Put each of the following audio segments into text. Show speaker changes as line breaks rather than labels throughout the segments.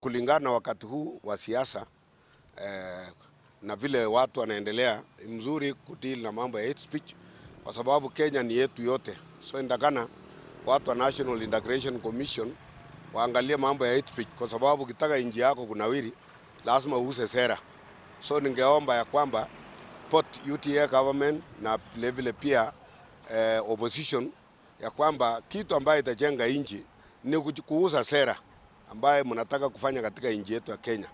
Kulingana na wakati huu wa siasa na vile watu wanaendelea, mzuri kudeal na mambo ya hate speech, kwa sababu Kenya ni yetu yote, so inatakana watu wa National Integration Commission waangalie mambo ya hate speech, kwa sababu ukitaka nchi yako kunawiri lazima uuze sera. So ningeomba ya kwamba both UDA government na vile vile pia opposition ya kwamba kitu ambayo itajenga nchi ni kuuza sera ambaye mnataka kufanya katika nchi yetu ya Kenya,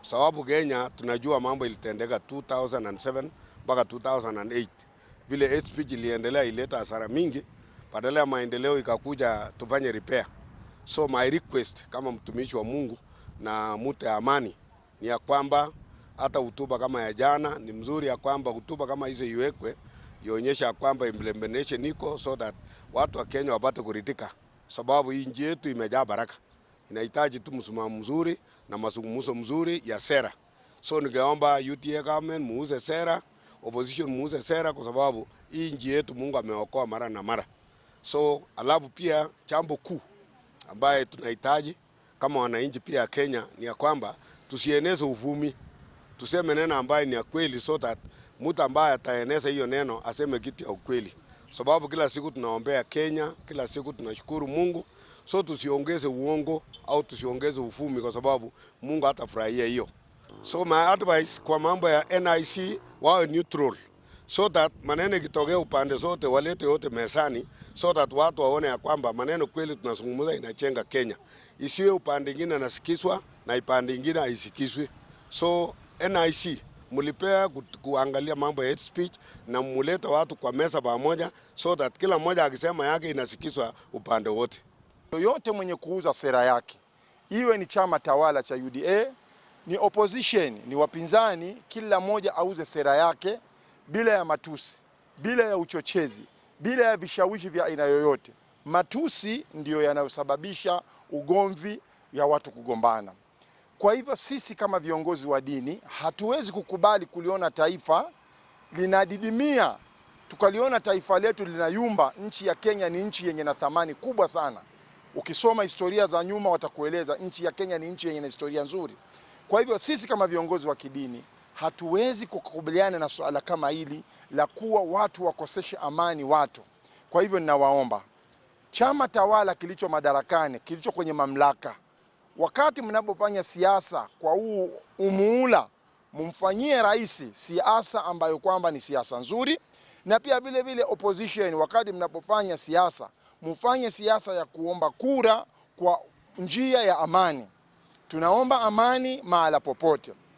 sababu Kenya tunajua mambo ilitendeka 2007 mpaka 2008, vile hate speech iliendelea, ileta hasara mingi, badala ya maendeleo ikakuja tufanye repair. So my request kama mtumishi wa Mungu na mtu ya amani ni ya kwamba hata hotuba kama ya jana ni mzuri, ya kwamba hotuba kama hizo iwekwe, ionyesha kwamba implementation iko, so that watu wa Kenya wapate kuridhika, sababu hii nchi yetu imejaa baraka, inahitaji tu msimamo mzuri na mazungumzo mzuri ya sera. So ningeomba UDA government muuze sera, opposition muuze sera, kwa sababu hii nchi yetu Mungu ameokoa mara na mara. So alafu pia jambo kuu ambaye tunahitaji kama wananchi pia ya Kenya ni ya kwamba tusieneze uvumi, tuseme neno ambaye ni ya kweli, so that mtu ambaye ataeneza hiyo neno aseme kitu ya ukweli, sababu kila siku tunaombea Kenya, kila siku tunashukuru Mungu, so tusiongeze uongo au tusiongeze uvumi, kwa sababu Mungu hatafurahia hiyo. So my advice kwa mambo ya NIC, wawe neutral so that maneno ikitokea upande zote walete yote mezani, so that watu waone ya kwamba maneno kweli tunazungumza inajenga Kenya, isiwe upande ingine nasikizwa na upande ingine haisikizwi. So NIC mulipea kuangalia mambo ya hate speech na mulete watu kwa meza pamoja, so that kila mmoja akisema yake inasikizwa upande wote.
Yoyote mwenye kuuza sera yake, iwe ni chama tawala cha UDA, ni opposition, ni wapinzani, kila mmoja auze sera yake bila ya matusi, bila ya uchochezi, bila ya vishawishi vya aina yoyote. Matusi ndiyo yanayosababisha ugomvi ya watu kugombana. Kwa hivyo sisi kama viongozi wa dini hatuwezi kukubali kuliona taifa linadidimia, tukaliona taifa letu linayumba. Nchi ya Kenya ni nchi yenye na thamani kubwa sana. Ukisoma historia za nyuma watakueleza nchi ya Kenya ni nchi yenye na historia nzuri. Kwa hivyo sisi kama viongozi wa kidini hatuwezi kukubaliana na suala kama hili la kuwa watu wakoseshe amani watu. Kwa hivyo ninawaomba chama tawala kilicho madarakani, kilicho kwenye mamlaka, wakati mnapofanya siasa kwa huu umuhula, mumfanyie rais siasa ambayo kwamba ni siasa nzuri, na pia vile vile opposition, wakati mnapofanya siasa mufanye siasa ya kuomba kura kwa njia ya amani. Tunaomba amani mahala popote.